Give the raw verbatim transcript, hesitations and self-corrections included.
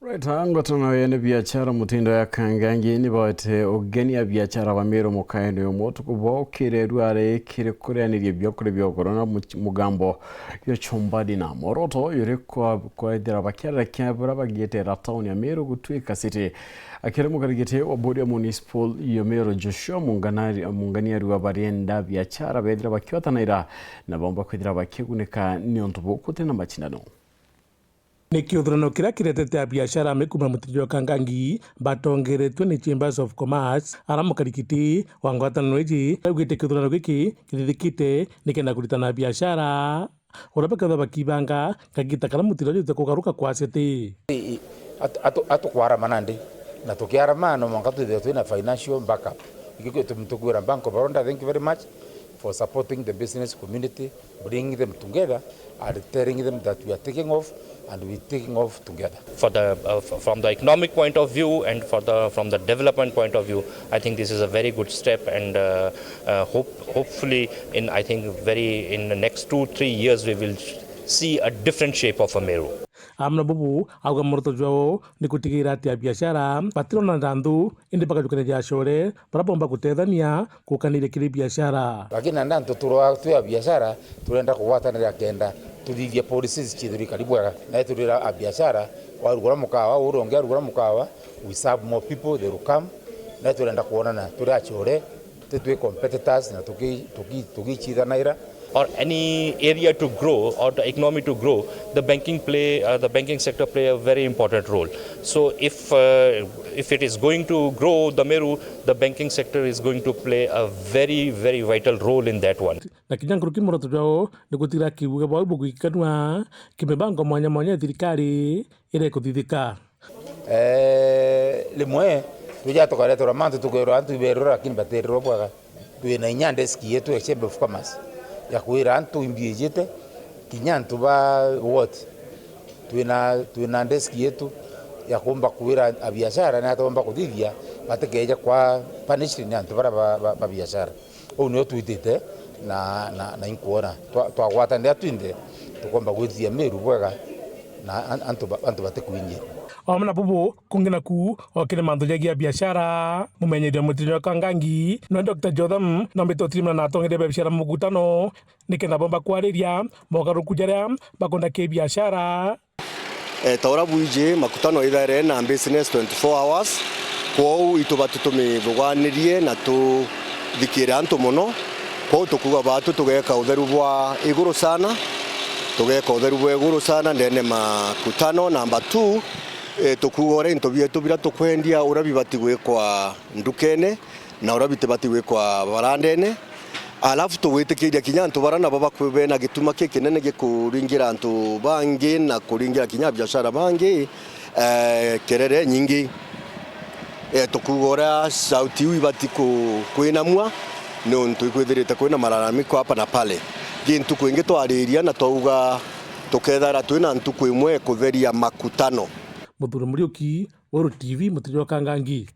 Right, ngwataniro ya ene biashara mutindo ya Kangangi ni baete ugeni a biashara ba Meru mukaene umwe utuku bwa ukire ruare kiri kurianiria biakuria bia ugoro na much-, mugambo yo chumba dina. Mworoto uyu uri kwa, kwethira bakiarekia buria bagietera tauni ya Meru gutuika city. Akiri mukarigiti wa bodi ya municipal ya Meru Joshua Munganari-, Munganiaru abarienda biashara bethira bakiotanaira na bomba kwithira bakigunika ni untu bukuti na machindano. Ni kiuthurano kiria kiretete abiashara amwe kuuma mutiji jwa Kangangi batongeretwe ni Chambers of Commerce, ara mukarigiti wa ngwataniro iji augite kiuthurano giki kithithikite nikenda kuritana biashara uria bakethwa bakibanga kagita karia mutiji jwa jute kugaruka kwa city. Atu-, atu-, atukwarama nandi, na tukiarama no mwanka twithirwe twina financial backup. Ikio gitumi tukwira Bank of Baroda, thank you very much for supporting the business community, bringing them together and telling them that we are taking off and we taking off together. For the, uh, f-, from the economic point of view and for the, from the development point of view, I think this is a very good step, and, uh, uh, hope, hopefully in, I think, very, in the next two, three years, we will see a different shape of Ameru. Amwe na bubu auga muoroto jwao ni gutigira ati abiashara batirona nthandu, indi bakajukania acore baria bomba gutethania gukaniria kiri biashara. Lakini nandi antu turwa twi a biashara, turenda kugwatanira kenda tuthithia policies cia thirikari bwega. Na turira a biashara, warugura mukawa, uri ungi arugura mukawa, we serve more people, they will come. Na turenda kwonana turi acore, ti twi competitors na tuki-, tuki-, tugichithanaira. Or any area to grow or the economy to grow, the banking play, uh, the banking sector play a very important role. So if, uh, if it is going to grow, the Meru, the banking sector is going to play a very, very vital role in that one. Na kinya nkuruki muoroto jwao ni gutigira kiuga bwau buguikanua kimibango mwanya mwanya ya thirikari iria ikuthithika. Eh, rimwe tuja tukareterwa mantu tukerwa antu iberura, lakini batererwa bwega. Twina inya desk yetu ya Chamber of Commerce ya kwira antu imbi ijite, kinya antu ba ward. Twina, twina desk yetu ya kumba kwira abiashara ni atomba kuthithia batikeja kwa punished ni antu bara ba, ba, ba biashara. Uu nio twitite na, na, na inkwona twa-, twagwatanira twinthe tukomba gwithia Meru bwega na an-, antu ba-, antu batikwingi. Amwe na bubu kungi naku okire mantu jagia biashara, mumenyeria mutino wa Kangangi no Doctor Jotham nombite utirimana na atongeria ba biashara mugutano nikenda bomba kwariria mogaruku jaria bakwenda ki biashara. E, ta uria bwiji, makutano ithaire na business twenty-four hours, kwou itubati tumithuganirie na tuthikire antu mono. Kwou tukuuga batu tugeka utheru bwa iguru sana, tugeka utheru bwa iguru sana ndene makutano. Number two, e, tukuuga uria into bietu biria tukwendia uria bibati gwikwa ndukene, na uria bitibati gwikwa barandene. Alafu tugwitikiria kinya antu bara nabo bakwi-, bena gituma kikinene gikuringira antu bangi na kuringira kinya biashara bangi, eh, kerere nyingi. Eh, tukuuga uria sauti iu ibati ku-, kwinamua, niuntu ikwithirite kwina malalamiko hapa na pale. Gintu kwingi twariria na twauga tukethara twina ntuku imwe kutheria makutano. Muthuri Muriuki, Weru T V, Mutiri wa Kangangi.